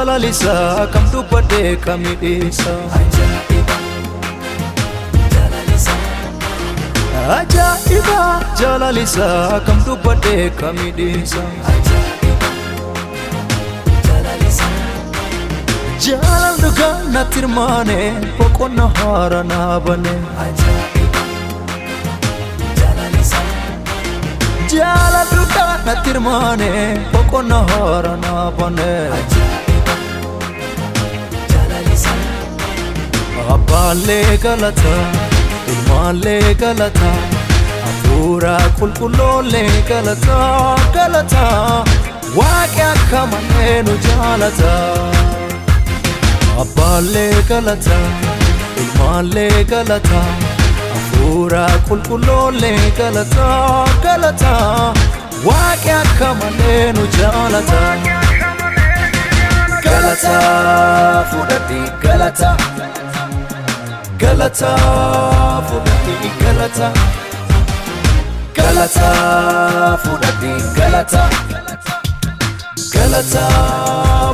Jaalalisaa kam dubbadhee kami dhiisa. Ajaa'iba jaalalisaa. Ajaa'iba jaalalisaa kam dubbadhee kami dhiisa. Ajaa'iba jaalalisaa. Jaalal dhugaa natti hirmaane boqonna haara naa bane. Ajaa'iba jaalalisaa. Jaalal dhugaa natti hirmaane boqonna haara naa bane. Ajaa'iba jaalalisaa. Abbaallee galata, ilmaallee galata, hafuura qulqulloollee galata, galata, waaqi akka malee nu jaalata. Abbaallee galata, ilmaallee galata, hafuura qulqulloollee galata, galata, waaqi akka malee nu jaalata. Galata fudhadhi galata. Galata fudhadhi galata. Galata fudhadhi galata. Galata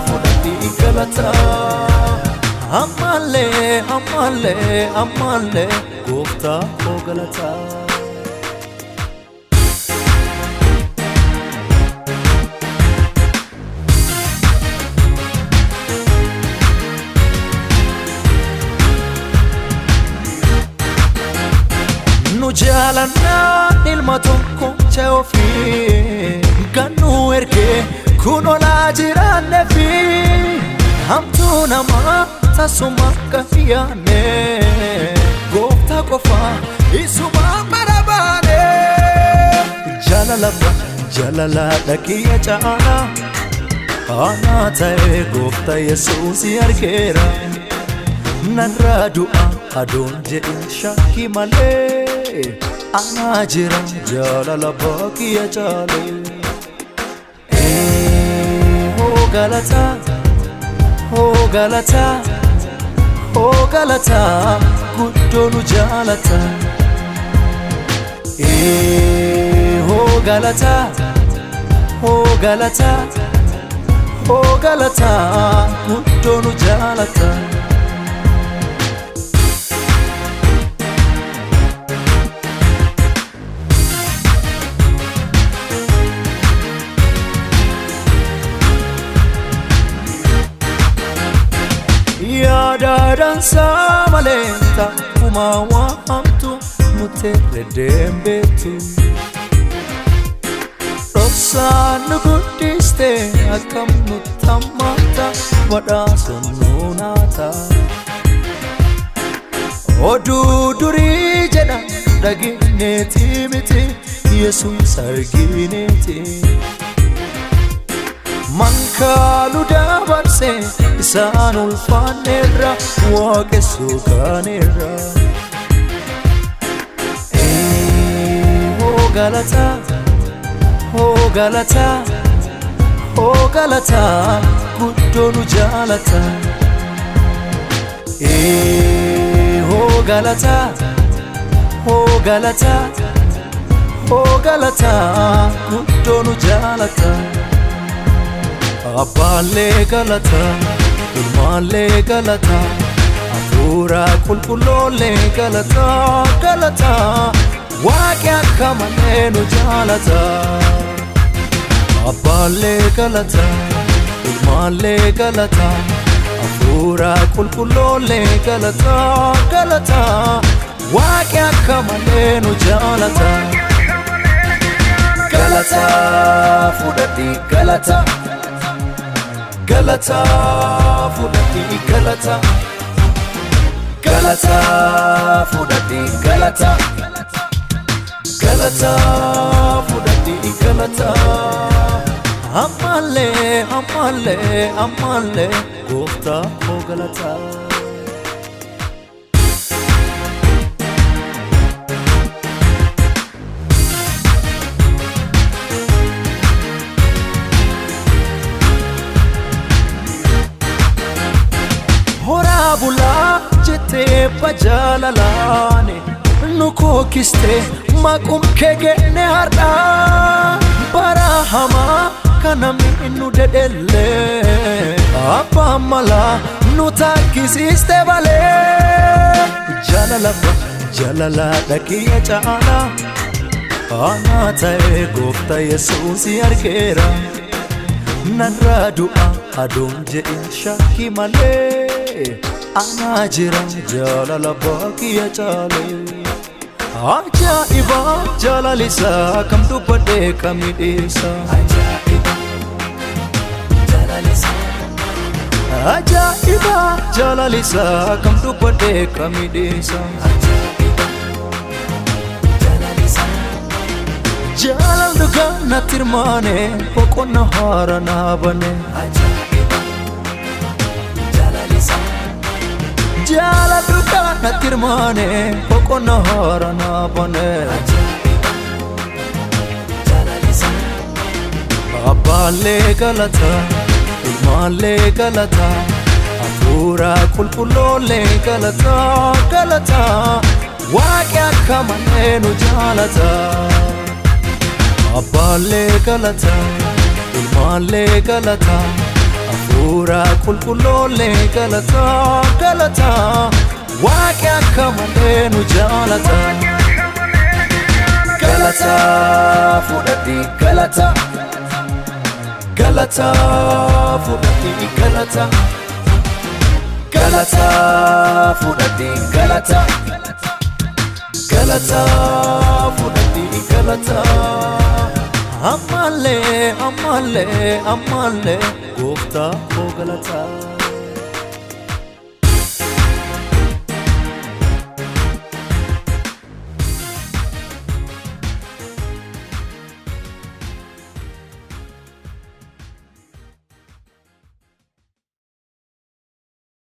fudhadhi galata. Ammallee ammallee ammallee gooftaa koo galata. Nu jaalannaan ilma tokkocha ofii kan nu ergee kun olaa jiraanne fi hamtuu namaa tasuma akka hin yaadne gooftaa qofa isuma barabaane. Jaalala jaalala dhaqiyya caalaa anaa ta'e gooftaa Yesuus argeera. Narraa du'a adoon jedhin shakkii malee anaa jira jaalala baakiyya caalee. Hoo galataa, hoo galataa, hoo galataa, guddoo nu jaalata. Hoo galataa, hoo galataa, hoo galataa, guddoo nu jaalata. Yaada dansaa malee takkumaa waa hamtu nutti reddeembeetu. Dhoksaan nu guddiste akkam nutti hammaata badhaasa nu naata. Oduu durii jedha dhageenyeeti miti Yesuus argineeti. Mankaalu dabarse isaan ulfaanneerra waaqessuu kaaneerra. Hoo galataa, hoo galataa, hoo galataa, guddoo nu jaalata. Hoo galataa, hoo galataa, hoo galataa, guddoo nu jaalata. Abbaallee galata, ilmaallee galata, hafuura qulqulloollee galata, galata, waaqi akka malee nu jaalata. Abbaallee galata, ilmaallee galata, hafuura qulqulloollee galata, galata, waaqi akka malee nu jaalata. Galata fudhadhi galata. Galata fudhadhi galata. Galata fudhadhi galata. Galata fudhadhi galata. Ammallee ammallee ammallee gooftaa koo galata. Horaa bulaa jettee bajaalalaane nu kookiste maqum kee genne har'aa bara hamaa kana nu dedelle Abbaan malaa nu takkisiiste malee. Jaalala jaalala dhakiyya caalaa anaa ta'e gooftaa Yesuus argeera. Narraa du'a aduun jedhin shakkii malee anaa jira jaalala baakiyya caalee. Ajaa'iba jaalalisaa kam dubbadhee kam dhiisa. Ajaa'iba jaalalisaa kam dubbadhee kam dhiisa. Jaalal dhugaa natti hirmaane boqonna haara naa bane. Jaalal dhugaa natti hirmaane boqonna haara naa bane. Abbaallee galata, ilmaallee galata, hafuura qulqulloollee galata, galata, waaqi akka malee nu jaalata. Abbaallee galata, ilmaallee galata, hafuura qulqulloollee galata, galata, waaqi akka malee nu jaalata. Galata fudhadhi galata. Galata fudhadhi galata. Galata fudhadhi galata. Galata fudhadhi galata. Ammallee ammallee ammallee gooftaa koo galata.